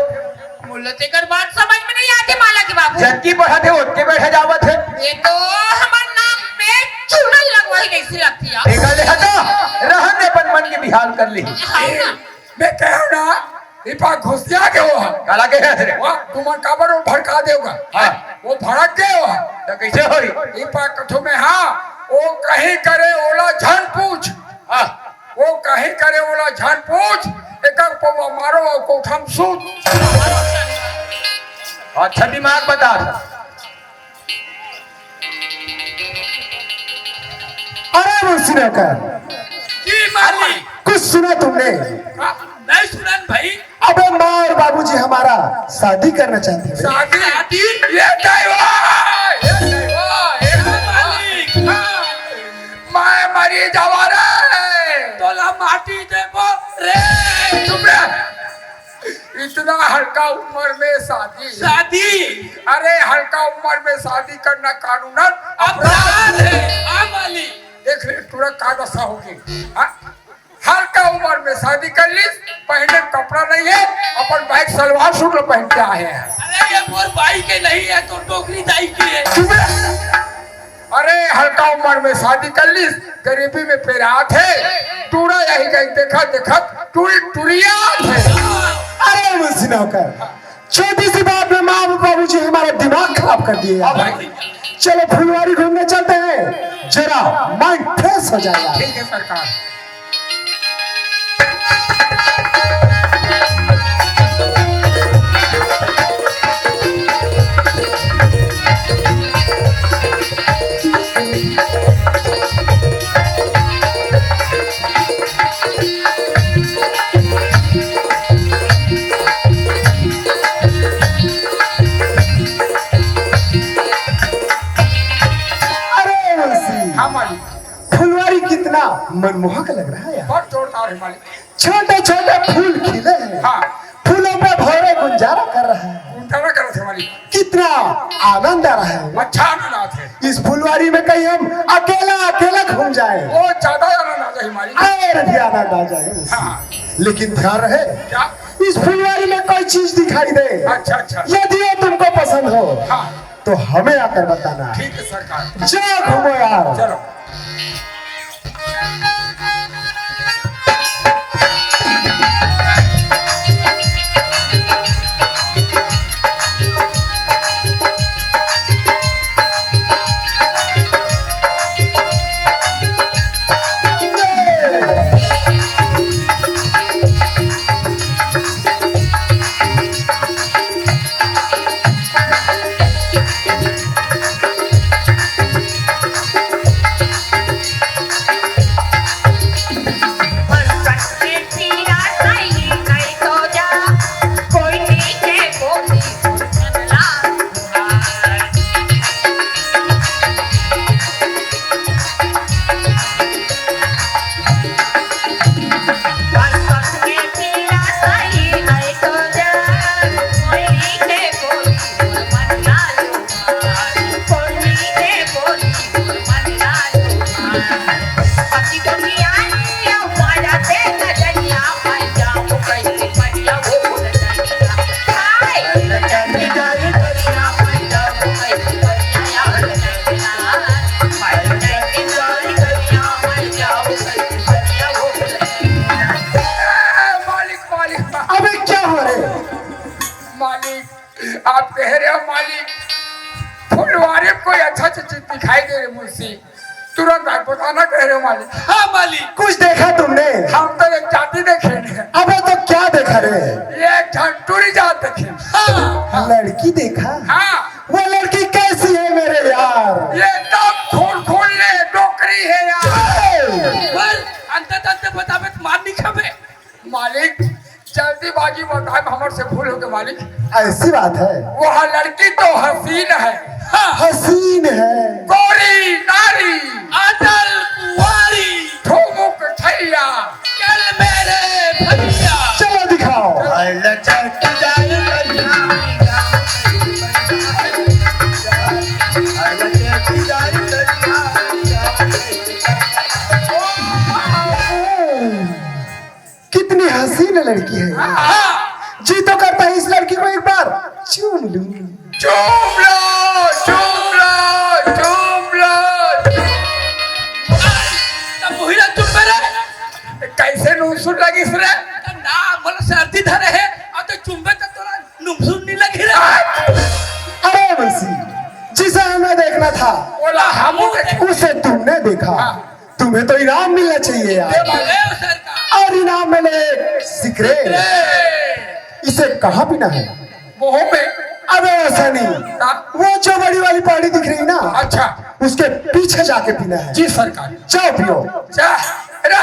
मुल्ला तेकर बात समझ में नहीं आती माला के बाबू। जबकि पढ़ा थे, ओतके बैठा जावत है। ये तो हमार नाम पे चूना लगवाई कैसी लगती है। देखा ले हटा, रहन दे, अपन मन के बिहाव कर ली। हाँ ना। मैं कह रहा, ये पा घुसिया के वो है। काला के है रे? वाह, तुमन काबर वो भड़का देगा। हाँ। वो भड़क गए हो। तो कैसे होई? ये पा कथो में हाँ, वो कहीं करे ओला झन पूछ। हाँ। वो कहीं करे ओला झन पूछ, एक पौवा मारो और कोठम सूत। अच्छा दिमाग बता। अरे मुंशी नौकर, जी मालिक। कुछ सुना तुमने? हाँ, नहीं सुनन भाई। अबे माँ और बाबूजी हमारा शादी करना चाहते हैं। शादी? शादी? ये नहीं हुआ, ये नहीं हुआ, ये नहीं हुआ। मालिक। हाँ। मैं मरी जावा रे। तोला माटी देबो रे। चुप रे। इतना हल्का उम्र में शादी। शादी? अरे हल्का उम्र में शादी करना कानूनन अपराध अपराध है। हाँ मालिक। देख रे टूरा का दशा होगी। हाँ? हल्का उम्र में शादी कर ली, पहने कपड़ा नहीं है, अपन बैग सलवार सूट लो पहन के आए हैं। अरे ये मोर बाई के नहीं है, तो डोकरी दाई की है। चुप रे। अरे हल्का उम्र में शादी कर ली, गरीबी में पेरात है, टूरा यही कहीं देखा देखा टूरी टुरियात है। अरे मुंशी नौकर, छोटी सी बात में माँ बाबूजी हमारा दिमाग खराब कर दिए यार। अब चलो फुलवारी घूमने चलते हैं, जरा माइंड फ्रेश हो जाएगा। ठीक है सरकार। अरे मुंशी, हाँ मालिक। फुलवारी कितना मनमोहक लग रहा है यार। बहुत जोरदार है मालिक। छोटे छोटे फूल खिले हैं। हाँ। फूलों पे भौरे गुंजारा कर रहा है। गुंजारा कर रहे थे मालिक। कितना आनंद आ रहा है। अच्छा आनंद आता है। इस फुलवारी में कहीं हम अकेला अकेला घूम जाए। वो ज्यादा आनंद आ जाए मालिक। और भी आनंद आ जाए। हाँ। लेकिन ध्यान रहे, क्या? इस फुलवारी में कोई चीज दिखाई दे, अच्छा, अच्छा। यदि वो तुमको पसंद हो, हाँ। तो हमें आकर बताना। ठीक है सरकार। जाओ घूमो यार। चलो। कह रहे हो मालिक, फुलवारी में कोई अच्छा अच्छा चीज दिखाई दे रहे मुंशी, तुरंत आके बताना कह रहे हो मालिक। हाँ मालिक। कुछ देखा तुमने? हम तो एक जाति देखे हैं। अबे तो क्या देखा रे? ये एक झंटूरी जात देखे। हाँ। लड़की देखा? हाँ। वो लड़की कैसी है मेरे यार? ये एकदम खून खून ले डोकरी है यार। बोल, अंत तंत बतावे तो मार नहीं खावे। मालिक, जल्दीबाजी बताए, हमर से भूल हो गए मालिक। ऐसी बात है। वह लड़की तो हसीन है। हाँ। हसीन है। गोरी नारी। अटल कुंवारी। ठुमुक छैया। चल मेरे भैया। चलो दिखाओ। कितनी हसीन लड़की है। हाँ। जी तो करता है इस लड़की को एक बार चूम लूं। चूम लो, चूम लो, चूम लो। तब मोहिला चुप रे। कैसे नूसुन लगिस रे? ना, मोला सर्दी धरे है, अब तो चुम्बे तो तोला नुमसुन नहीं लगी रे। अरे मुंशी, जिसे हमें देखना था, बोला हम उसे तुमने देखा। हाँ। तुम्हें तो इनाम मिलना चाहिए यार। अरे सरकार। और इनाम में एक सिगरेट। इसे कहाँ पीना है? मुंह में। अबे ऐसा नहीं। हाँ। वो जो बड़ी वाली पहाड़ी दिख रही ना, अच्छा। उसके पीछे जाके पीना है। जी सरकार। जाओ पियो। जा। अरे,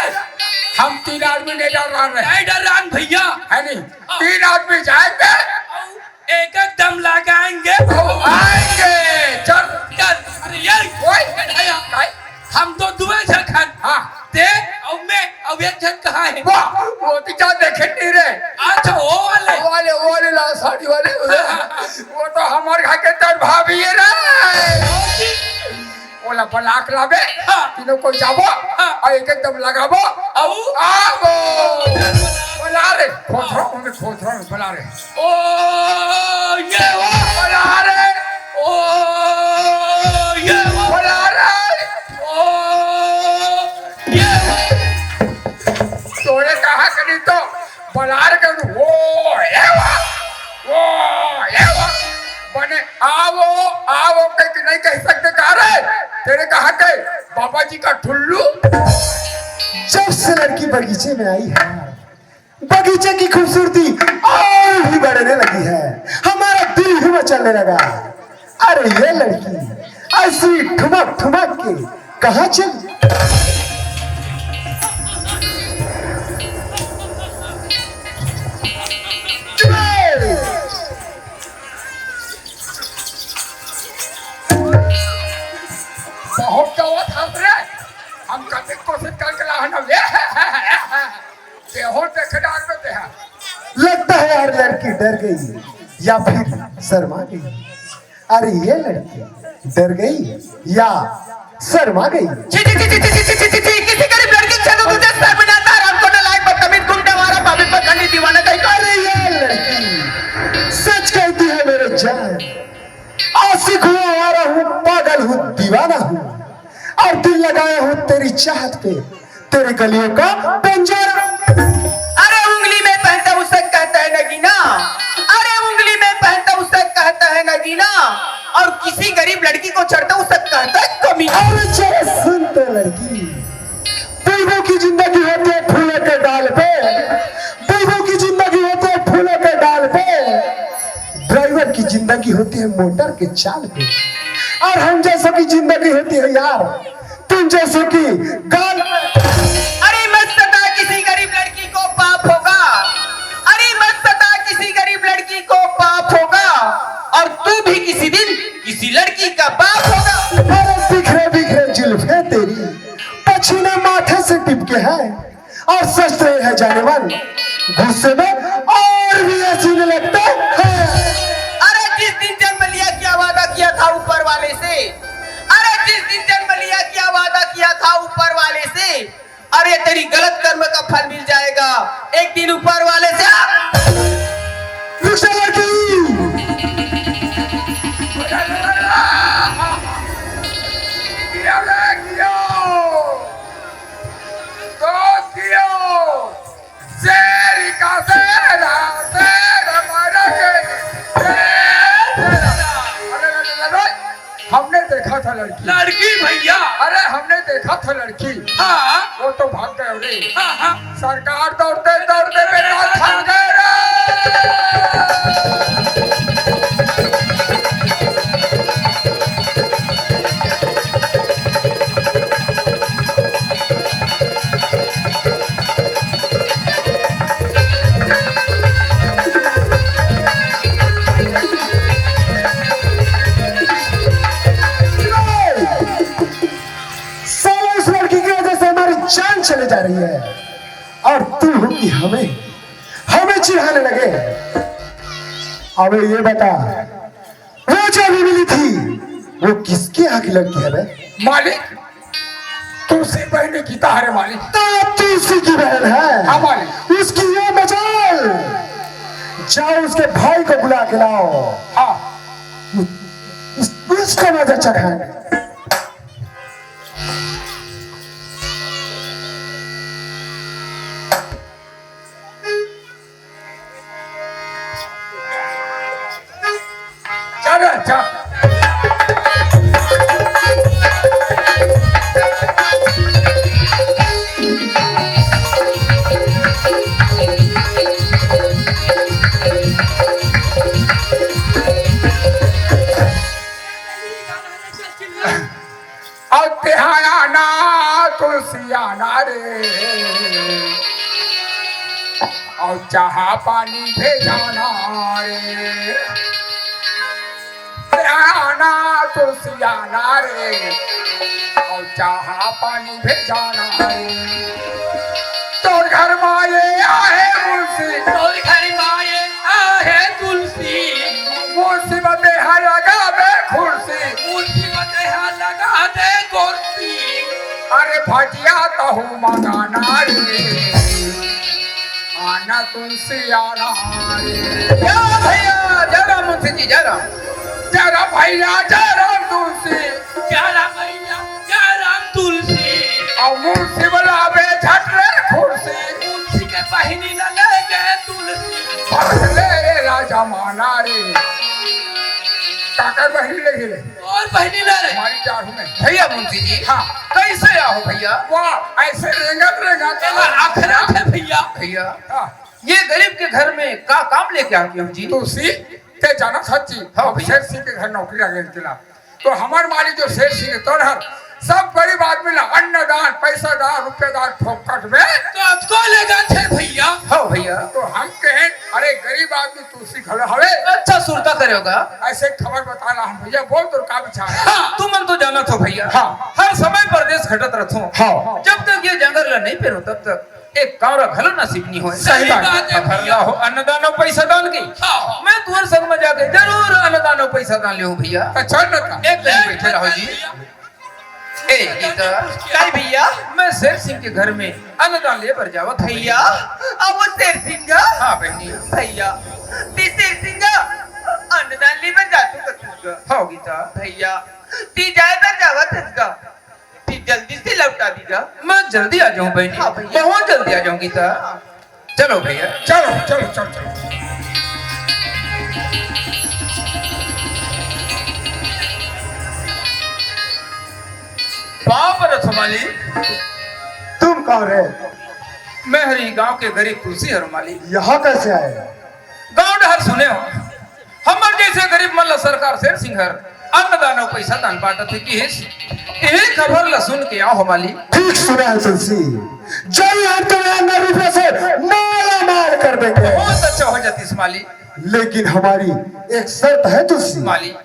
हम तीन आदमी नहीं डर रहा है। नहीं डर रहा भैया। है नहीं। हाँ। तीन आदमी जाएंगे। एक एक दम लगाएंगे। हम आएंगे। चल। चल। अरे ये। ओए। भैया। भाई। हम तो दुए झन हन। हाँ। ते अउ मैं अउ एक झन कहाँ है? वाह, वो तो क्या देखे नहीं रे। अच्छा, वो वाले। वो वाले, वो वाले लाल साड़ी वाले। हाँ, हाँ, हाँ। वो तो हमारे घर के तर भाभी है रे। ओला बलाक लाबे, हाँ। तीनों को जाबो, हाँ। और एक एकदम लगाबो, अउ आबो। बला रे, खोथरा में, खोथरा में बला रे। ओ, ये वो। बला रे। ओ, ये वो। बला रे। ओ, ये वो। तोरे कहा करी तो बलार के ओ, ये वो। ओ, ये वो। बने, आवो, आवो कह के नहीं कह सकते का रे? तेरे कहा के बाबा जी का ठुल्लू। जब से लड़की बगीचे में आई है, बगीचे की खूबसूरती और भी बढ़ने लगी है। हमारा दिल भी मचलने लगा। अरे ये लड़की ऐसी ठुमक ठुमक के कहाँ चली? बहुत गवा था रे। हम कते कोशिश करके लाहन वे। बेहोश देखे डाल देते हैं। लगता है यार लड़की डर गई या फिर शर्मा गई। अरे ये लड़की डर गई या शर्मा गई? छी, छी, छी, किसी गरीब लड़की से तो तुझे शर्म नहीं आता, हरामखोर, नालायक, बदतमीज, गुंडा, आवारा, पागल, पखंडी, दीवाना कहीं का। अरे ये लड़की सच कहती है मेरे जान, आशिक हूँ, आवारा हूँ, पागल हूँ, दीवाना हूँ, और दिल लगाया हूँ तेरी चाहत पे, तेरे गलियों का बंजारा। अरे उंगली में पहनता उसे कहता है नगीना, अरे उंगली में पहनता उसे कहता है नगीना, और किसी गरीब लड़की को चढ़ता उसे कहता है कमीना। अरे जरा सुन तो लड़की, बुलबुल की जिंदगी होती है फूलों के डाल पे, बुलबुल की जिंदगी होती है फूलों के डाल पे, ड्राइवर की जिंदगी होती है मोटर के चाल पे, और हम जैसों की जिंदगी होती है यार तुम जैसे कि गाल। अरे मत सता किसी गरीब लड़की को, पाप होगा। अरे मत सता किसी गरीब लड़की को, पाप होगा। और तू भी किसी दिन किसी लड़की का बाप होगा। अरे बिखरे बिखरे जुल्फे तेरी पसीने माथे से टिपके हैं और सच तो ये है जानेमन, गुस्से में और भी हसीन लगते हैं। अरे जिस दिन जन्म लिया, क्या वादा किया था ऊपर वाले से? अरे जिस दिन जन्म लिया, क्या वादा किया था ऊपर वाले से? अरे तेरी गलत कर्म का फल मिल जाएगा एक दिन ऊपर वाले से। रुक जा लड़की। शेर का शेर, शेर हमारा के शेर। लड़की। लड़की भैया। अरे, हमने देखा था लड़की। हाँ। वो तो भाग गए रे। हाँ, हाँ। सरकार दौड़ते दौड़ते बेटा थक गए रे। साला, इस लड़की की वजह से हमारी जान चली जा रही है और तुम हो कि हमें, हमें चिढ़ाने लगे। अबे ये बता, वो जो अभी मिली थी, वो किसके यहाँ की लड़की है बे? मालिक, तुलसी बहन की तारे मालिक। तो तुलसी की बहन है। हाँ मालिक। उसकी ये मजाल, जाओ उसके भाई को बुला के लाओ। हाँ। उस, उसका मजा चखाएंगे। चल, चल। अउ तेहाना तुलसियाना रे, अउ चाहा पानी भेजाना रे। तेहाना तुलसियाना रे, अउ चाहा पानी भेजाना रे। तोर घर माये आहे मुंशी, तोर घर माये आहे तुलसी। मुंशी बते हा लगाबे खुर्सी। मुंशी बते हा लगा दे कुर्सी। अरे भजिया तहू मंगाना रे, आना तुलसी आना रे। जय भैया, जय राम मुंशी जी, जय राम। जय राम भैया, जय राम तुलसी। जय राम भैया, जय राम तुलसी। अउ मुंशी बलाबे झट रे खुर्सी। मुंशी के बहिनी ला ले गे तुलसी। भगले रे राजा माना रे। काकर बहिनी ले गे रे? तोर बहिनी ला रे। हमारी चाहू में। भैया मुंशी जी। हाँ। कैसे आहो भैया? वाह, ऐसे रेंगत रेंगत। एला अखरा थे भैया। भैया। हाँ। ये गरीब के घर में का काम लेके आ गए हो जी? तुलसी, ते जाना सच्ची। हाँ हम भैया। शेर सिंह के घर नौकरी लगे तिला। तो हमार मालिक जो शेर सिंह हे तोर हर, सब गरीब आदमी ला अन्नदान, पैसा दान, रुपया दान फोकट में। तो अतको लेगा थे भैया। हाँ भैया। तो हम कहे, अरे गरीब आदमी तुलसी घलो हवे। अच्छा सुरता करे होगा। ऐसे खबर बता रहा हम भैया, बोल तोर का विचार हे? हाँ, तुमन तो जानत हो भैया। हाँ। हर समय परदेस घटत रथो। हाँ। जब तक ये जंगल ला नहीं पेरो तब तक एक कांवरा घलो नसीब नहीं होय। सही बात हे अब भैया। हरला हो अन्नदान अउ पैसा दान के। हाँ। मैं तुहर संग में जाके जरूर अन्नदान अउ पैसा दान लेहूं भैया। तो चल न का। एक दिन बैठे रहो जी। ए गीता। काय भैया? मैं शेर सिंह के घर में अन्नदान ले बर जावत हूँ भैया। अब वो शेर सिंह? हाँ बहिनी। भैया, ती शेर सिंह अन्नदान ले बर जातू कथू का? हाँ गीता। भैया, ती जाए बर जावत हस का? ती जल्दी से लौटा दीगा। मैं जल्दी आ जाऊं बहिनी। हाँ भैया। बहुत जल्दी आ जाऊं गीता। चलो भैया, चलो, चलो, चलो, चलो। बाप रथ मालिक। तुम कौन रे? मैं हरी गांव के गरीब तुलसी हर मालिक। यहाँ कैसे आए? गांव डहर सुने हो, हमर जैसे गरीब मन ला सरकार शेर सिंह हर अन्नदान अउ पैसा दान बांटत हे किहिस, यही खबर ला सुन के आहो मालिक। ठीक सुना है तुलसी, जल्द हम तुम्हें अन्य रूप से माला माल कर देंगे। बहुत अच्छा हो जातिस मालिक। लेकिन हमारी एक शर्त है तुलसी। मालिक,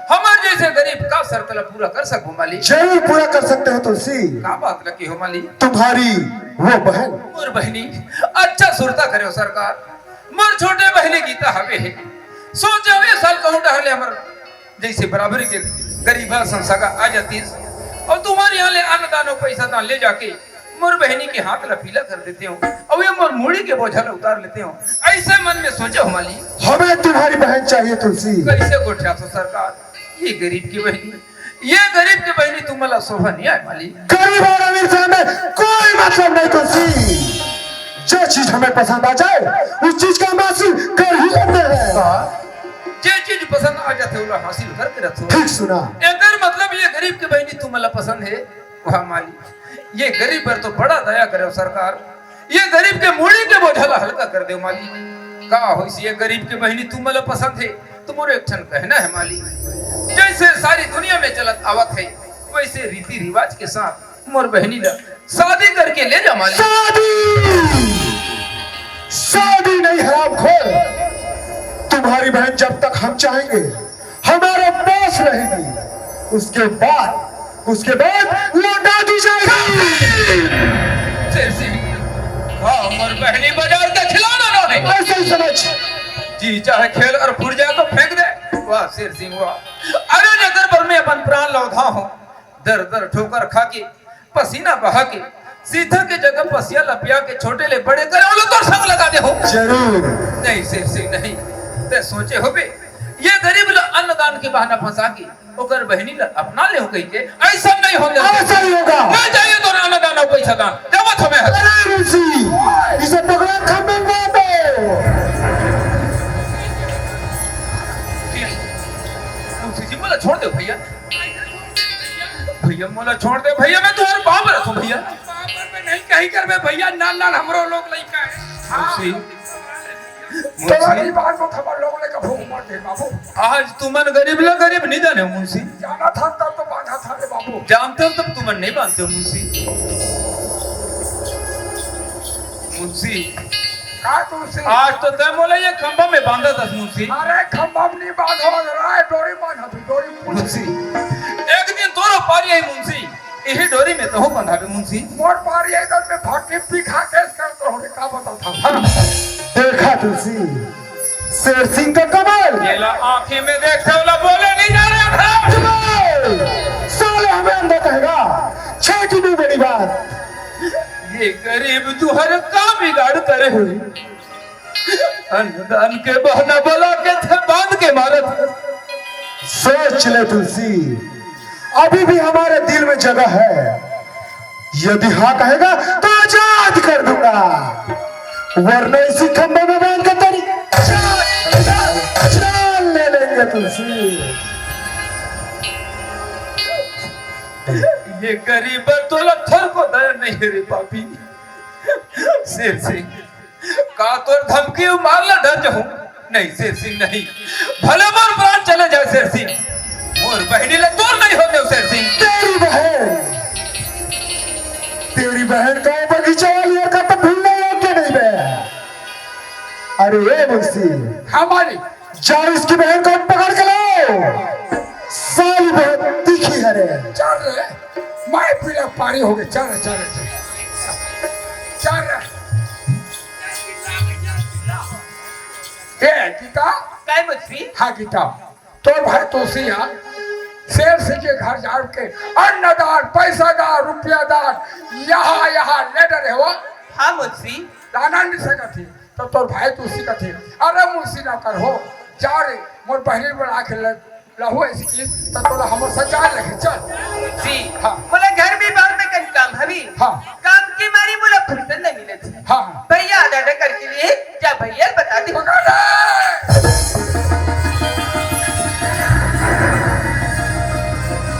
हमर जैसे गरीब का शर्त ला पूरा कर सकबो मालिक? जरूर पूरा कर सकते हो तुलसी। का बात ला कहो मालिक? तुम्हारी वो बहन। मोर बहिनी, अच्छा सुरता करे हो सरकार। मोर छोटे बहिनी गीता हवे हे। सोचो, ये साल कहूँ डहर ले हमर जैसे बराबरी के गरीब असन सगा आ जातिस, अउ तुम्हर यहाँ ले अन्नदान अउ पैसा दान ले जाके मोर बहिनी के हाथ ला पीला कर देते हो, अउ ये मोर मुड़ी के बोझा ला उतार लेते हो। ऐसे मन में सोचे हो मालिक। हमें तुम्हारी बहन चाहिए तुलसी। कैसे गोठियाथो सरकार, ये गरीब की बहिनी, ये गरीब के बहिनी तुमला शोभा नहीं आए मालिक। गरीब और अमीर से हमें कोई मतलब नहीं तुलसी। जो चीज हमें पसंद आ जाए, उस चीज का हम हासिल कर ही लेते हैं। हाँ, जे चीज पसंद आ जाथे, ओला हासिल करके रखो। ठीक सुना। एकर मतलब मतलब ये गरीब के बहिनी तुमन ला पसंद हे? वाह मालिक, ये गरीब पर तो बड़ा दया करे सरकार, ये गरीब के मूड़ी के बोझा ला हल्का कर दे मालिक। का होइस ये गरीब के बहिनी तुमन ला पसंद हे? तो मोर एक ठन कहना हे मालिक, जैसे सारी दुनिया में चलत आवत हे, वैसे रीति रिवाज के साथ मोर बहिनी ला शादी करके ले जा मालिक। शादी, शादी नहीं हरामखोर, तुम्हारी बहन जब तक हम चाहेंगे हमारे पास रहेगी, उसके बाद, उसके बाद लौटा दी जाएगी। शेर सिंह, हाँ, मोर बहिनी बाजार का खिलौना ना हे। ऐसे ही समझ। जी चाहे खेल और फुट जाए तो फेंक दे। वाह शेर सिंह वाह। अरे जगर पर मैं अपन प्राण लौधा हूँ, दर दर ठोकर खा के, पसीना बहा के, सीधा के जगह पसिया लपिया के छोटे ले बड़े करे, ओला तोर संग लगा दे हो। जरूर। नहीं शेर सिंह नहीं, ते सोचे होबे, ये गरीब ला अन्नदान के बहाना फंसा के ओकर बहिनी ला अपना ले हो कही के, ऐसा नहीं होने दे। ऐसा ही होगा। मैं चाहिए तो अन्नदान और पैसा दान, जब तुम्हें अरे मुंशी, इसे पकड़ो, खंभे में बांधो। मुंशी जी, मोला छोड़ दे भैया। भैया, मोला छोड़ दे भैया, मैं तुम्हारे पाँव में रहता हूँ भैया। पाँव में नहीं, कहीं कर में भैया, नान नान हमरो लोग लइका है। मुंशी, तोरा मुंशी। नहीं बात को खबर लोग लेकर भूख मर दे बाबू। आज तुमन गरीब ला गरीब नहीं जाने हो मुंशी। जाना था तब तो बांधा था रे बाबू। जानते हो तब तुमन नहीं बांधते हो मुंशी। मुंशी, का तुलसी? आज तो तय मोला ये खंभा में बांधा था मुंशी। अरे खंभा में नहीं बांधो, राय डोरी बांधा तू, डोरी पूछ। मुंशी, एक दिन तोरो पारी आई मुंशी, यही डोरी में तो हूँ बंधा के मुंशी। मोर पारी आई तो मैं भाटी पिखा केस कर तो हूँ, का बता था। हाँ। देखा तुलसी, शेर सिंह का कमाल। ये ला आंखें में देखते वाला बोले नहीं जा रहा था। चुप! साले हमें अंधा कहेगा, छह की भी बड़ी बात। ये गरीब तुहर का बिगाड़ करे हुए, अन्नदान के बहाना बला के थे बांध के मारत। सोच ले तुलसी, अभी भी हमारे दिल में जगह है। यदि हाँ कहेगा तो आजाद कर दूंगा, वरना इसी खंभे में बांध के तेरी जान, जान, जान ले लेंगे तुलसी। ये गरीब तोला थोरको दया नहीं है रे पापी। शेर सिंह, का तोर धमकी मार ला डर जहूं? नहीं शेर सिंह नहीं, भले मोर प्राण चले जाए शेर सिंह, मोर बहिनी ला तोर नहीं होते शेर सिंह। तेरी बहन, तेरी बहन का वो बगीचा वाली हरकत तो भूलने योग्य नहीं बे। अरे ए मुंशी, हाँ मालिक। जाओ इसकी बहन को पकड़ के लाओ, साली बहुत तीखी है रे। चल रे, मैं पीला पारी हो गए। चल रे, चल रे, चल रे। चल रे। ए गीता। काय मुंशी? हाँ गीता, तोर भाई तुलसी यहाँ शेर सिंह के घर जाके अन्नदान, पैसादान, रुपयादान, यहाँ यहाँ लेटर है वो। हाँ मुंशी। लाना नहीं सकत ही। तो तोर भाई तुलसी कथे, अरे मुंशी नौकर हो, जा रे, मोर बहिनी बना के ल-, लहू ऐसी चीज, तो तोला हमर सजा लगे, चल। जी। हाँ। मोला घर में बाहर में कई काम हवी। हाँ। काम के मारे मोला फुर्सत नहीं मिलत है। हाँ। भैया आधा आधा करके लिए, जा भैया बता दे। पकड़ रे।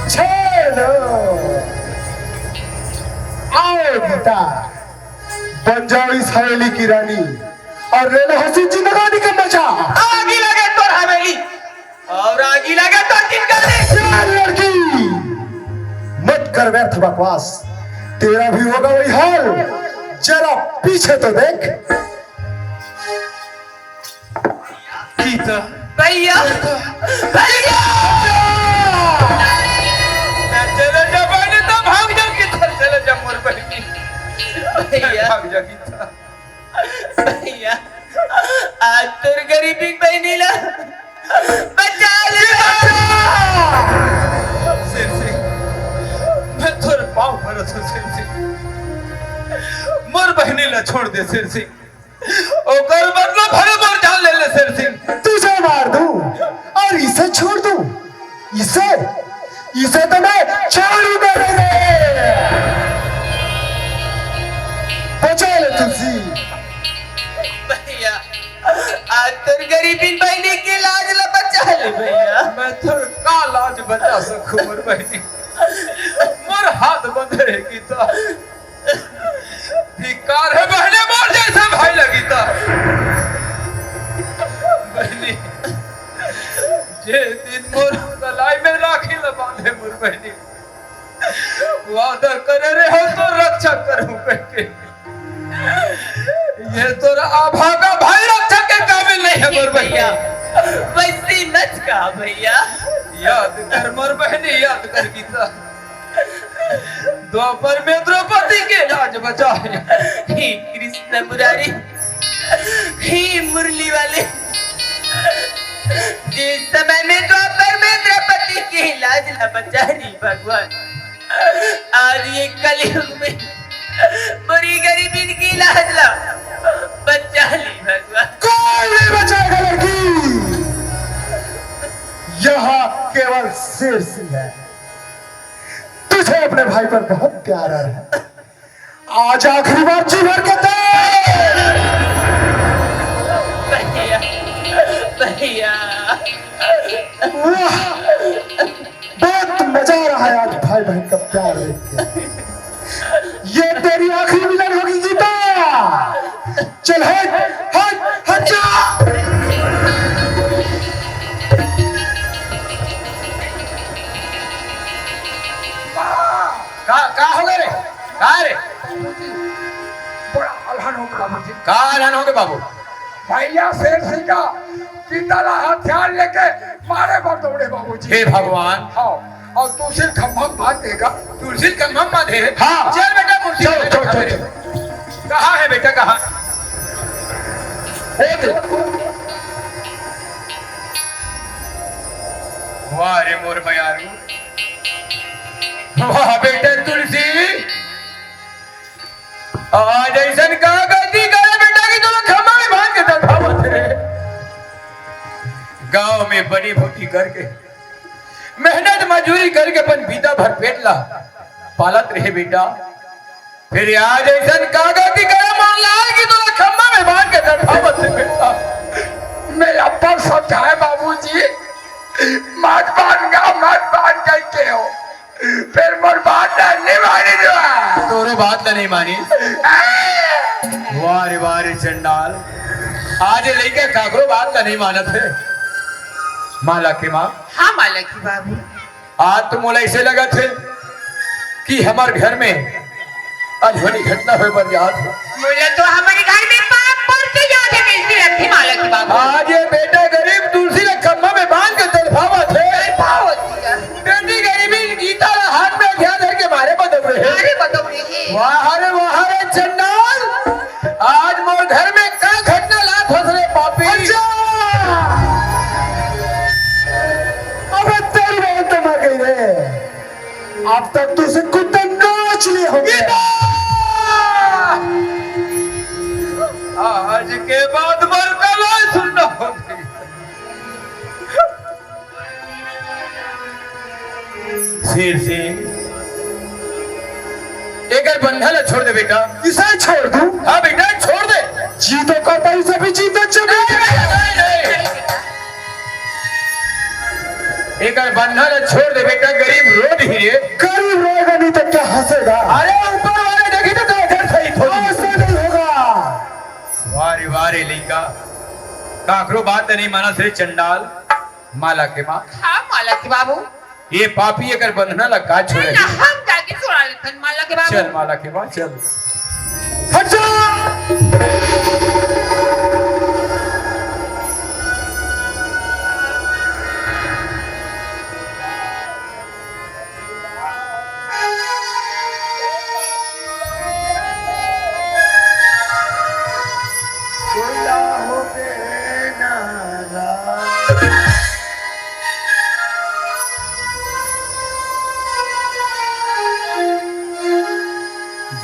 छेड़ो। आओ गीता। बन जाओ इस हवेली की रानी और ले लो हसीन जिंदगानी का मजा। आगी लगे तोर हवेली और आगी लगे तोर जिंदगानी। यार लड़की, मत कर व्यर्थ बकवास, तेरा भी होगा वही हाल। जरा पीछे तो देख। गीता। भैया। भैया। चले जा बहनी, तो भाग जा, किधर चले जा मोर बहनी। भैया। भाग जा गीता। भैया, आज तोर गरीबी बहनी ला बचा ले। शेर सिंह, मैं तोर पाँव परत हूँ शेर सिंह, मोर बहनी ला छोड़ दे शेर सिंह। ओकर बदला भले मोर जान ले ले शेर सिंह। तुझे मार दूं और इसे छोड़ दूं, इसे, इसे तो मैं छोड़ूंगा नहीं रे। बचा ले तुलसी। भैया, आज तोर गरीबी बहनी के लाज ला बचा ले भैया। तोर का लाज बचा सकूं मोर बहिनी, मोर हाथ बंधे हे गीता। धिक्कार हे बहिनी मोर जइसे भाई ला गीता। बहिनी, जे दिन मोर कलाई में राखी ला बांधे मोर बहिनी, वादा करे रहेंव तोर रक्षा करहूं कहिके। ये तोर अभागा भाई रक्षा के काबिल नहीं हे मोर बहिनी। भैया, वैसे नच का भैया। याद कर मोर बहिनी, याद कर गीता। द्वापर में द्रौपदी के लाज बचाए। हे कृष्ण मुरारी, हे मुरली वाले, जे समय में द्वापर में द्रौपदी के लाज ला बचा रही भगवान, आज ये कलयुग में बड़ी गरीबी की लाज ला बचा ली भगवान। कोई नहीं बचाएगा लड़की, यहाँ केवल शेर सिंह है। तुझे अपने भाई पर बहुत प्यार है। आज आखिरी बार जी भर के दे। भैया, भैया। वाह, बहुत मजा आ रहा है आज भाई बहन का प्यार देख के। ये तेरी आखिरी मिलन होगी गीता। चल हट, हट, हट जा। का, का हो गे रे? का रे? बड़ा अलहन हो गे बाबूजी। का अलहन हो गे बाबू? भैया शेर सिंह का गीता ला हथियार लेके मारे बर दौड़े बाबूजी। हे भगवान। हाँ, अउ तुलसी खम्भा म बांध देगा। तुलसी खम्भा म बांधे हे? हाँ। चल बेटा, मूर्ति चल, चल, चल, चल। कहाँ हे बेटा, कहाँ? ओ दे। वाह रे मोर मयारू। वाह बेटा तुलसी, आज अइसन का गलती करे बेटा कि तोला खम्भा में बांध के तड़पावत हे। गांव में बनी भूती करके, मेहनत मजूरी करके अपन बीता भर पेट ला पालत रहे बेटा, फिर आज अइसन का गलती करे मोर लाल कि तोला खम्भा में बांध के तड़पावत हे बेटा। मैं अब्बा समझाए बाबूजी, मत बांध गा, मत बांध कहिके हो। फेर मोर बात ला नइ मानिस। तोरो बात ला नइ मानिस। वाह रे वाह रे चंडाल, आज ये लइका काकरो बात ला नइ मानत हे। माला के माँ। हाँ माला के बाबू। आज तो मोला अइसे लगत हे कि हमर घर में अनहोनी घटना होय बर जात हे। मोला तो हमर घर में पाप परथे याद हे, बेइज्जती लगथे माला के बाबू। आज ये बेटा गरीब तुलसी ला खम्भा में बांध के तड़पावत हे। तड़पावत हे। बेटी गरीबी गीता ला हाथ में हथियार धर के मारे बर दौड़े हे। मारे बर दौड़े हे। वाह रे वाह रे चंडाल, आज मोर घर में का घटना लात हस रे पापी। अच्छा। अबे तेरी बहन तो मर गई रे। अब तक तो उसे कुत्ता नोच लिए होंगे। आज के बाद मोर कलाई सुन्ना होगे। शेर सिंह, एकर बंधन ला छोड़ दे बेटा। इसे छोड़ दूं? हाँ बेटा, छोड़ दे। जी तो करता, इसे भी जीता चले। नहीं, नहीं, नहीं। एकर बंधन ला छोड़ दे बेटा, गरीब रो दिही रे। गरीब रोएगा नहीं तो क्या हंसेगा? अरे ऊपर वाले देखी तो, तो इधर सही थोड़ी। ऐसा नहीं होगा। वाह रे वाह रे लइका, काकरो बात नहीं मानस रे चंडाल। माला के माँ। हाँ माला के बाबू। ये पापी एकर बंधना ला का छोड़े? ना, हम जाके छुड़ा लेथन माला के बाबू। चल माला के माँ, चल। हट जा।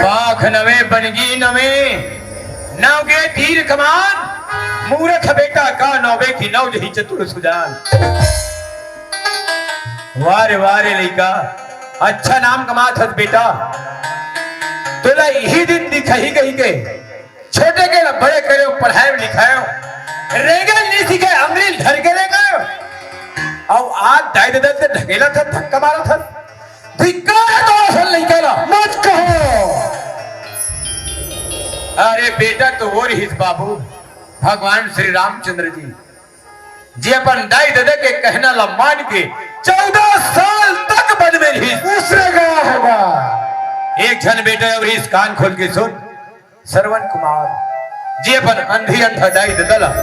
बाघ नवे बनगी नवे, नव गे तीर कमान, मूरख बेटा का नवे की नव जही चतुर सुजान। वाह रे वाह रे लइका, अच्छा नाम कमात हस बेटा। तोला इही दिन दिखही कहिके छोटे के ला बड़े करेंव, पढ़ाएंव लिखाएंव, रेंगे ल नइ सीखे अंगरी ल धर के रेंगेंव। अउ आज दाई ददा के ढकेलत हस, धक्का मारत हस। धिक्कार हे तोर असन लइका ला। मत कहो। अरे बेटा तो वो रिहिस बाबू, भगवान श्री रामचंद्र जी, जे अपन दाई ददा के कहना ला मान के चौदह साल तक वन में रिहिस। उसने गया होगा। एक झन बेटा अउ रिहिस, कान खोल के सुन, श्रवण कुमार, जे अपन अंधी अंधा दाई ददा ला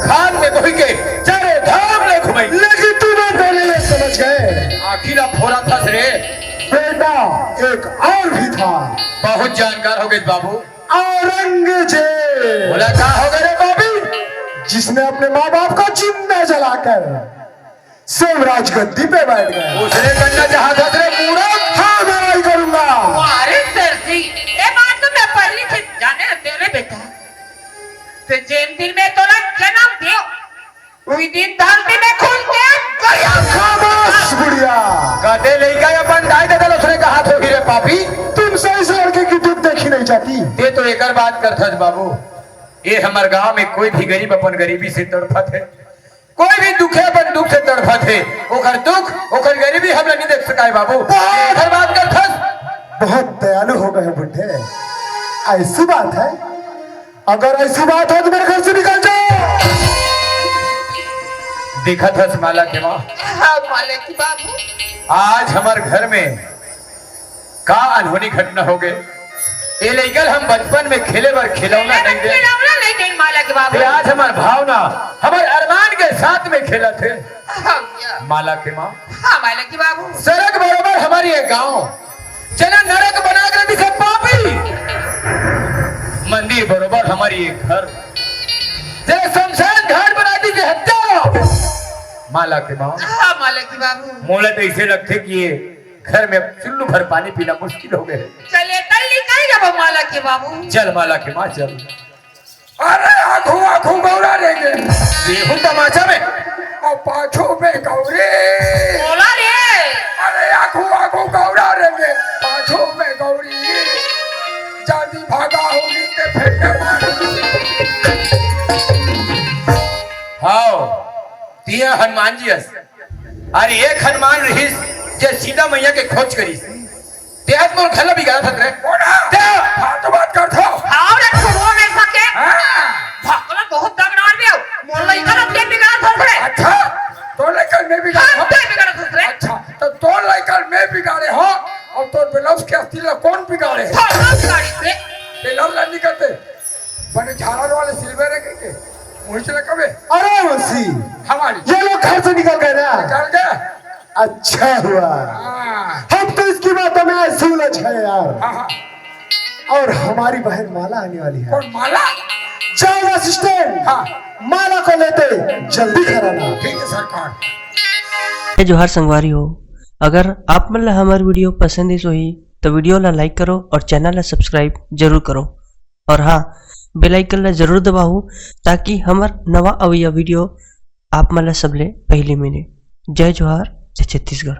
खान में बोहि के चारों धाम ले घुमाई। लेकिन तुम तो नहीं ये समझ गए। आँखी ला फोरत हस रे। बेटा एक और भी था। बहुत जानकार हो गए बाबू। औरंगजेब। बोला, का हो गए रे बाबी? जिसने अपने माँ बाप को जिंदा जलाकर स्वराज गद्दी पे बैठ गया। उसने करना चाहा था तेरे मूरत। हाँ, मैं वही करूंगा। अरे सरसी, ये बात तो मैं पहली से जाने रहते रे बेटा। ते जेन दिन में तोला जन्म दियो, उही दिन धरती में खुल के गया। खामोश बुढ़िया। कते लइका अपन दाई ददा ला उसने कहा थो, हीरे पापी। तुमसे इस लड़के की दुख देखी नहीं जाती। ते तो एकर बात करथस बाबू। ये हमर गांव में कोई भी गरीब अपन गरीबी से तड़फत हे, कोई भी दुखे अपन दुख से तड़फत हे, ओकर दुख, ओकर गरीबी हमला नहीं देख सकाय बाबू। बहुत एकर बात करथस। बहुत दयालु हो गए बुढ़े। ऐसी बात है, अगर ऐसी बात है तो मेरे घर से निकल जाओ। देखत हस माला के माँ। हाँ, माला के बाबू। आज हमर घर में का अनहोनी घटना हो गए। ए लइका ल हम बचपन में खेले बर खिलौना नहीं दे। खिलौना नहीं दे माला के बाबू। ते आज हमर भावना, हमर अरमान के साथ में खेलत हे। हाँ भैया। माला के माँ। हाँ, माला के बाबू। सरग बरोबर हमर ये गांव, जेला नरक बना के रखिस हे पापी। मंदिर बरोबर हमर ये घर, जेला शमशान घाट बना दिस हे हत्यारा। माला के माँ। हाँ, माला के बाबू। मोला तो ऐसे लगथे कि ये घर में चुल्लू भर पानी पीना मुश्किल हो गए। चल, ये तल निकल जाबो माला के बाबू। चल माला के माँ, चल। अरे आघू आघू गौरा रेंगे। देहू तमाचा में। अउ पाछू में गौरी। बोला रे। अरे आघू आघू गौरा रेंगे, पाछू में गौरी। जादी भागा होही ते फेंके मार। हाव, तिया हनुमान जी अस। अरे एक हनुमान रहिस, जे सीता मैया के खोज करिस। ते आज मोर घर ला बिगाड़त हस रे। कोन हा? ते हा। फालतू बात करथो। हाव रे, छोड़ो में सके। हाँ। भगवान बहुत दमदार बे। मोर लइका ला ते बिगाड़त हस रे। अच्छा, तोर लइका ल मैं बिगाड़े हाँ, हों? ते बिगाड़त हस रे। अच्छा, तो तोर लइका ल मैं बिगाड़े हों, अउ तोर ब्लाउज के अस्तीन ला कोन बिगाड़े हे? भगवान बिगाड़िस रे। टेलर ला नहीं करते। बने झालर वाले सिलवे रे कहिके। वही चला कबे? अरे वंशी, हमारी। ये लोग घर से निकल गए ना? निकल गए। अच्छा हुआ। हाँ। हम तो इसकी बातों में ऐसे उलझ गए यार। हाँ, हाँ। और हमारी बहन माला आने वाली है। कौन माला? जाओ असिस्टेंट, हाँ। माला को लेते जल्दी घर आना। ठीक है सरकार। जय जोहार संगवारी हो, अगर आप मन ला हमर वीडियो पसंद आइस होही तो वीडियो ला लाइक करो और चैनल ला सब्सक्राइब जरूर करो। और हाँ, बेल आइकन ला जरूर दबाहू, ताकि हमर नवा अवइया वीडियो आप मन ला सबले पहिली मिले। जय जोहार, जय छत्तीसगढ़।